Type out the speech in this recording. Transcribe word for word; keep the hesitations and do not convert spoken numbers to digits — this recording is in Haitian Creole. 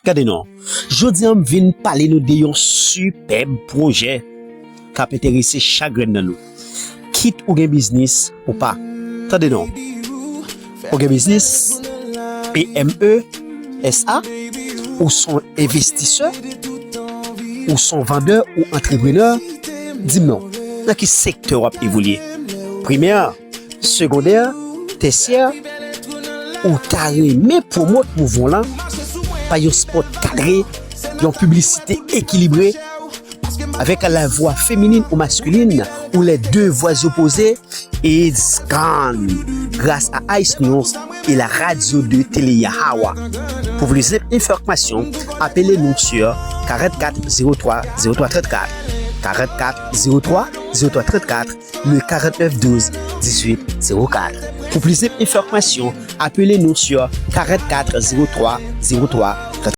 Gade non, jodi a m vin pale nou de yon sipèb pwojè k ap enterese chak grenn nan nou. Kit ou gen biznis ou pa. Tande non. Ou gen biznis, P M E, S A, ou s on envestisè, ou s on vandè ou antreprenè, di m non, nan ki sektè w ap evolye? Primè, segondè, tèsyè, ou ta renmen pwomot mouvman w lan pa yon spot kadre, yon piblisite ekilibre, avec la voix féminine ou masculine ou les deux voix opposées, it's gone grâce à Ice News et la radio de télé Yahawa. Pour plus d'informations, appelez-nous sur quarante-quatre zéro trois zéro trois trente-quatre, quarante-quatre zéro trois zéro trois trente-quatre, le quarante-neuf douze dix-huit zéro quatre. Pour plus d'informations, appelez-nous sur quarante-quatre zéro trois zéro trois